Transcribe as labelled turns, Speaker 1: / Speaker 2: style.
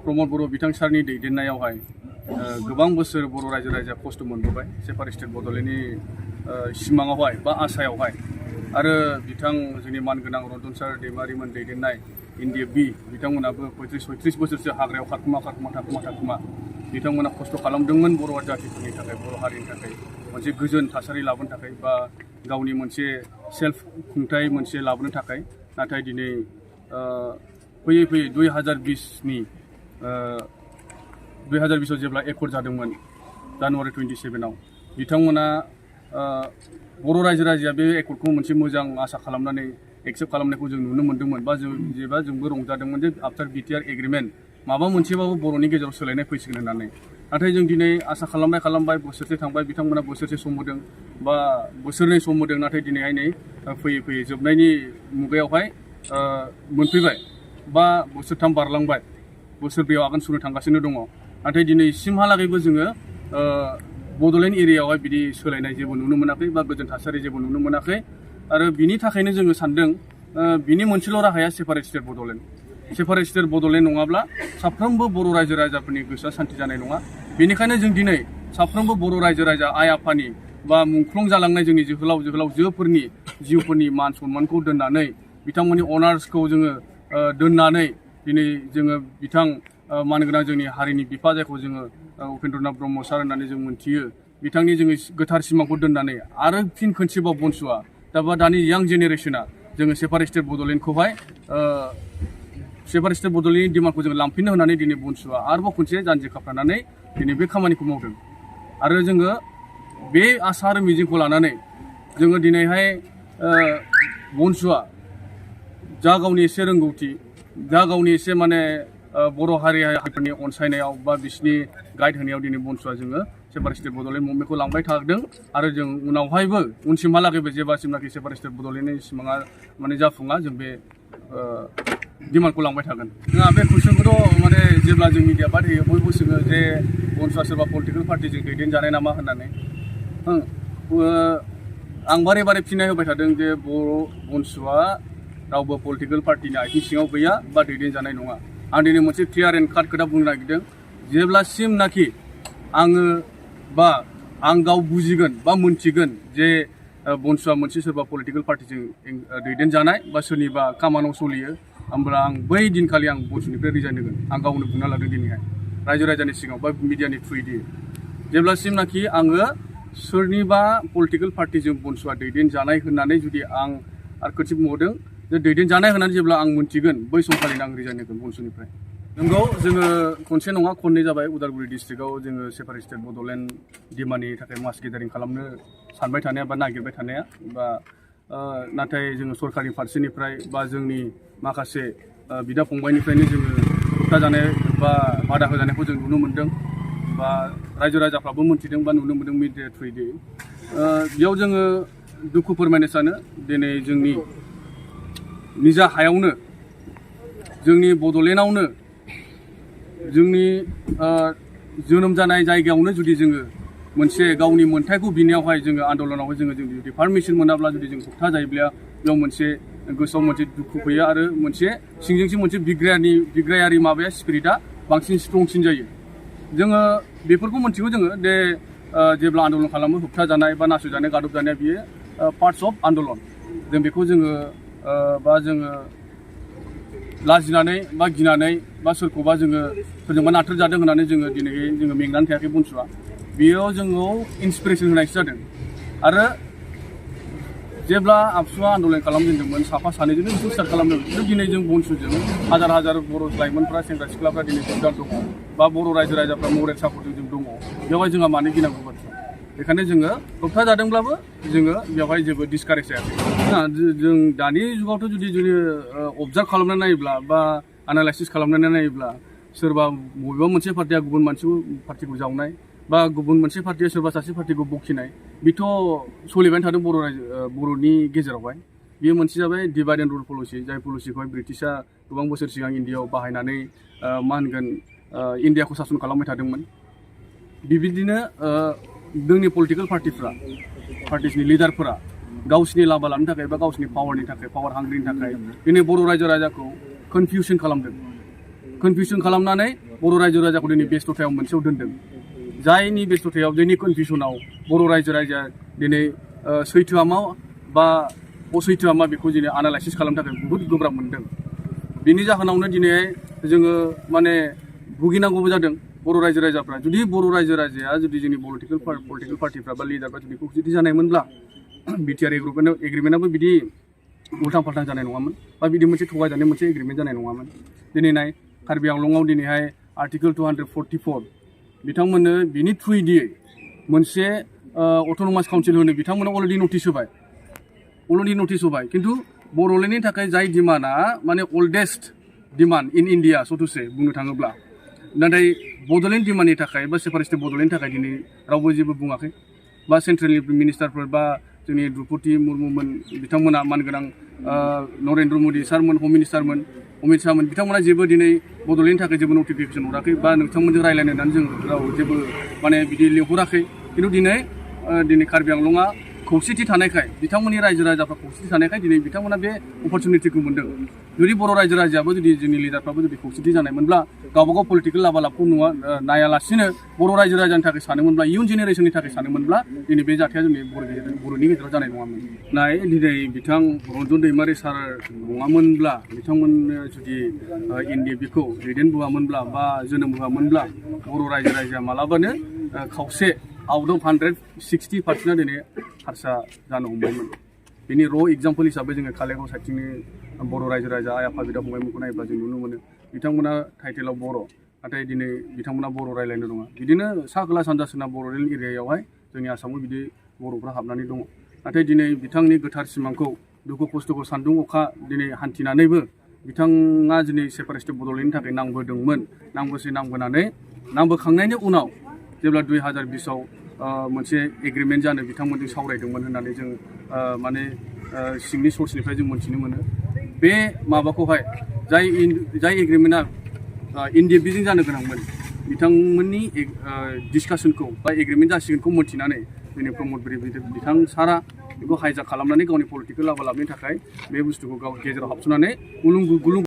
Speaker 1: प्रमद बर' बिथां सारनि दैदेननायावहाय गोबां बोसोर बर' रायजो राजा खस्थ' मोनबोबाय सेपारेटेड बड'लेण्डनि सिमाङावहाय बा आसायावहाय आरो बिथां जोंनि मानगोनां रन्जन सार दैमारिमोन दैदेननाय इन्डिया बि बिथांमोनाबो 35-36 बोसोरसो हाग्रायाव थाखुमा बिथांमोना खस्थ' खालामदोंमोन बर' जातिफोरनि थाखाय बर' हारिनि थाखाय मोनसे गोजोन थासारि लाबोनो थाखाय बा गावनि मोनसे सेल्फ खुंथाय मोनसे लाबोनो थाखाय नाथाय दिनै फैयै 2020आव जेब्ला एकर्ड जादोंमोन जानुवारि 27आव बिथांमोना बर' रायजो राजाया बे एकर्डखौ मोनसे मोजां आसा खालामनानै एक्सेप्ट खालामनायखौ जों नुनो मोन्दोंमोन बा जोंबो रंजादोंमोन जे आफ्टार बिटिआर एग्रिमेन्ट माबा मोनसेबाबो बर'नि गेजेराव सोलायनाय फैसिगोन होननानै नाथाय जों दिनै आसा खालामबाय बोसोरसे थांबाय बिथांमोना बोसोरसे सम होदों बा बोसोरनै सम होदों नाथाय दिनैहाय नै फैयै जोबनायनि मुगायावहाय मोनफैबाय बा बोसोरथाम बारलांबाय बोसोरब्रैयाव आगान सुरनो थांगासिनो दङ नाथाय दिनैसिमहालागैबो जोङो बड'लेण्ड एरियायावहाय बिदि सोलायनाय जेबो नुनो मोनाखै बा गोजोन थासारि जेबो नुनो मोनाखै आरो बिनि थाखायनो जोङो सानदों बिनि मोनसेल' राहाया सेपारेट स्टेट बड'लेण्ड नङाब्ला साफ्रोमबो बर' रायजो राजाफोरनि गोसोआ सान्थि जानाय नङा बेनिखायनो जों दिनै साफ्रोमबो बर' रायजो राजा आइ आफानि बा मुंख्लं जालांनाय जोंनि जोहोलावजोफोरनि जिउफोरनि मान सन्मानखौ दोननानै बिथांमोननि अनार्सखौ जोङो दोननानै दिनै जोङो बिथां मानगोनां जोंनि हारिनि बिफा जायखौ जोङो उपेन्द्रनाथ ब्रह्म सार होननानै जों मोनथियो बिथांनि जोङो गोथार सिमांखौ दोननानै आरो फिन खनसेबाव बनसुआ दानि यां जेनेरेसना जोङो सेपारेट स्टेट बड'लेण्डनि डिमान्डखौ जोङो लांफिननो होनानै दिनै बनसुआ आरोबाव खनसे जानजि खाफ्रानानै दिनै बे खामानिखौ मावदों आरो जोङो बे आसा आरो मिजिंखौ लानानै जोङो दिनैहाय बनसुआ जा गावनि एसे रोंगौथि जा गावनि एसे माने बर' हारिफोरनि अनसायनायाव बा बिसिनि गाइड होनायाव दिनै बनसुआ जोङो सेपारेट स्टेट बड'लेण्ड मुभमेन्टखौ लांबाय थादों आरो जों उनावहायबो उनसिमहालागैबो जेब्लासिमनाखि सेपारेट स्टेट बड'लेण्डनि सिमाङा माने जाफुङा जों बे डिमान्डखौ लांबाय थागोन जोंहा बे कुइसनखौथ' माने जेब्ला जों मिडिया बाद होयो बयबो सोङो जे बनसुआ सोरबा पलिटिकेल पार्टिजों दैदेनजानाय नामा होननानै आं बारे फिननाय होबाय थादों जे बनसुआ रावबो पलिटिकेल पार्टिनि आथिं सिङाव गैया बा दैदेनजानाय नङा आं दिनै मोनसे क्लियार एन्ड काट खोथा बुंनो नागिरदों जेब्लासिमनाखि आङो बा आं गाव बुजिगोन बा मोनथिगोन जे बनसुआ मोनसे सोरबा पलिटिकेल पार्टिजों दैदेनजानाय बा सोरनिबा खामानियाव सोलियो होमब्ला आं बै दिनखालि आं बनसुनिफ्राय रिजाइन होगोन आं गावनो बुंना लादों दिनैहाय रायजो राजानि सिगाङाव बा मिडियानि थ्रुयै जेब्लासिमनाखि आङो सोरनिबा पलिटिकेल पार्टिजों बनसुआ दैदेनजानाय होननानै जुदि आं आरो खनसे बुंबावदों जे दैदेनजानाय होननानै जेब्ला आं मोनथिगोन बै समखालिनो आं रिजाइन होगोन बनसुनिफ्राय नंगौ जोङो खनसे नङा खननै जाबाय उदालगुरि डिस्ट्रिक्टआव जोङो सेपारेट स्टेट बड'लेण्ड डिमान्डनि थाखाय मास गेदारिं खालामनो सानबाय थानाया बा नागिरबाय थानाया बा नाथाय जोङो सरकारनि फारसेनिफ्राय बा जोंनि माखासे बिदा फंबायनिफ्रायनो जोङो होबथाजानाय बा बादा होजानायखौ जों नुनो मोन्दों बा रायजो राजाफ्राबो मोनथिदों बा नुनो मोन्दों मिडिया थ्रुयै बेयाव जोङो दुखु फोरमायनो सानो दिनै जोंनि निजा हायावनो जोंनि बड'लेण्डआवनो जोंनि जोनोम जानाय जायगायावनो जुदि जोङो मोनसे गावनि मोन्थायखौ बिनायावहाय जोङो आन्दलनावहाय जोङो जुदि पारमिसन मोनाब्ला जुदि जों होबथा जायोब्ला बेयाव मोनसे गोसोआव मोनसे दुखु फैयो आरो मोनसे सिंजों मोनसे बिग्रायारि माबाया स्पिरिटआ बांसिन स्ट्रंसिन जायो जोङो बेफोरखौ मोनथिगौ जोङो दे जेब्ला आन्दलन खालामो होबथा जानाय बा नासयजानाय गादब जानाया बियो पार्टस अफ आन्दलन जों बेखौ जोङो बा जोङो लाजिनानै बा गिनानै बा सोरखौबा जोङो सोरजोंबा नाथ्रोदजादों होननानै जोङो दिनै जोङो मेंनानै थायाखै बनसुआ बेयाव जोङो इन्सपिरेसन होनायसो जादों आरो जेब्ला आबसुआ आन्दलन खालामजेनदोंमोन साफा सानैजोंनो बेखौ स्टार्ट खालामदों खिन्थु दिनै जों बनसुजों हाजार बर' लाइमोनफ्रा सेंग्रा सिख्लाफ्रा दिनै जों दङ बा बर' रायजो राजाफ्रा मरेल सापर्टजों जों दङ बेवहाय जोंहा मानो गिनांगौ बाथ्रा बेखायनो जोङो होबथाजादोंब्लाबो जोङो बेवहाय जेबो डिसकारेज जायाखै जों दानि जुगावथ' जुदि अबजार्भ खालामनानै नायोब्ला बा एनालाइसिस खालामनानै नायोब्ला सोरबा बबेबा मोनसे पार्टिया गुबुन पार्टिखौ जावनाय बा गुबुन मोनसे पार्टिया सोरबा सासे पार्टिखौ बखिनाय बेथ' सोलिबाय थादों बर'नि गेजेरावहाय बेयो मोनसे जाबाय डिभाइड एन्ड रुल पलिसि जाय पलिसिखौहाय ब्रिटिशआ गोबां बोसोर सिगां इन्डियाआव बाहायनानै मा होनगोन इन्डियाखौ सासन खालामबाय थादोंमोन बेबायदिनो जोंनि पलिटिकेल पार्टिसनि लिडारफोरा गावसिनि लाबा लानो थाखाय बा गावसिनि पावारनि थाखाय पावार हांग्रिनि थाखाय दिनै बर' रायजो राजाखौ कनफिउसन खालामदों कनफिउसन खालामनानै बर' रायजो राजाखौ दिनै बेस्थ'थायाव मोनसेयाव दोनदों जायनि बेस्थ'थायाव जोंनि कनफिउसनाव बर' रायजो राजाया दिनै सैथोआ मा बा असैथोआ मा बेखौ दिनै एनालाइसिस खालामनो थाखाय बुहुत गोब्राब मोनदों बेनि जाहोनावनो दिनै जोङो माने भुगिनांगौबो जादों बर' रायजो राजाफ्रा जुदि बर' रायजो राजाया जुदि जोंनि पलिटिकेल पार्टिफ्रा बा लिडारफ्रा जुदि खौसेथि जानायमोनब्ला बिटिआर एग्रिमेन्टआबो बिदि उल्थां फाल्थां जानाय नङामोन बा बिदि मोनसे थगायजानाय मोनसे एग्रिमेन्ट जानाय नङामोन दिनै नाय कार्बि आंलंआव दिनैहाय आर्टिकेल 244 बिथांमोननो बिनि थ्रुयैदियै मोनसे अट'नमास काउन्सिल होनो बिथांमोना अलरेडि नटिस होबाय खिन्थु बर'लेण्डनि थाखाय जाय डिमान्डआ माने अल्डेस्ट डिमान्ड इन इन्डिया सथुसे बुंनो थाङोब्ला नाथाय बड'लेण्ड डिमान्डनि थाखाय बा सेपारेटिस्ट बड'लेण्डनि थाखाय दिनै रावबो जेबो बुङाखै बा सेन्ट्रेलनि मिनिस्टारफोर बा जोंनि द्रौपदी मुर्मुमोन बिथांमोना मानगोनां नरेन्द्र मदि सारमोन हम मिनिस्टारमोन अमित शाहमोन बिथांमोना जेबो दिनै बड'लेण्डनि थाखाय जेबो नटिफिकेसन हराखै बा नोंथांमोनजों रायज्लायनो होननानै जों जेबो माने बिदि लिंहराखै खिन्थु दिनै कार्बि आंलंआ खौसेथि थानायखाय बिथांमोननि रायजो राजाफ्रा खौसेथि थानायखाय दिनै बिथांमोना बे अपरचुनिटिखौ मोन्दों जुदि बर' रायजो राजायाबो जुदि जोंनि लिडारफ्राबो जुदि खौसेथि जानायमोनब्ला गावबागाव पलिटिकेल लाबालाबखौ नायालासिनो बर' रायजो राजानि थाखाय सानोमोनब्ला इयुन जेनेरेसननि थाखाय सानोमोनब्ला दिनै बे जाथाया जोंनि बर'नि गेजेराव जानाय नङामोन दिनै बिथां रन्जन दैमारि सार नङामोनब्ला बिथांमोननो जुदि एनडिएफबिखौ दैदेनबोआमोनब्ला बा जोनोम होआमोनब्ला बर' रायजो राजाया मालाबानो खावसे आउट अफ 160% दिनै हारसा जानो हमबायमोन बेनि एग्जाम्पल हिसाबै जोङो कालेगाव साइडथिंनि बर' रायजो राजा आइ आफा बिदा फंबायमोनखौ नायोब्ला जों नुनो मोनो बिथांमोना टाइटेलाव बर' नाथाय दिनै बिथांमोना बर' रायज्लायनो रोङा बिदिनो सा खोला सानजा सोनाब बर'लेण्ड एरियायावहाय जोंनि आसामाव बिदि बर'फ्रा हाबनानै दङ नाथाय दिनै बिथांनि गोथार सिमांखौ दुखु खस्थ'खौ सान्दुं अखा दिनै हान्थिनानैबो बिथाङा दिनै सेपारेटिस्ट बड'लेण्डनि थाखाय नांबोखांनायनि उनाव जेब्ला 2020आव मोनसे एग्रिमेन्ट जानो बिथांमोनजों सावरायदोंमोन होननानै जों माने सिंनि सर्सनिफ्राय जों मोन्थिनो मोनो बे माबाखौहाय जाय एग्रिमेन्टआ एनडिएफबिजों जानो गोनांमोन बिथांमोननि डिसकासनखौ बा एग्रिमेन्ट जासिगोनखौ मोन्थिनानै दिनै प्रमद बर'आ बिथां सारा बेखौ हाइजाक खालामनानै गावनि पलिटिकेल लाबा लाबनि थाखाय बे बुस्थुखौ गाव गेजेराव हाबसोनानै गुलुं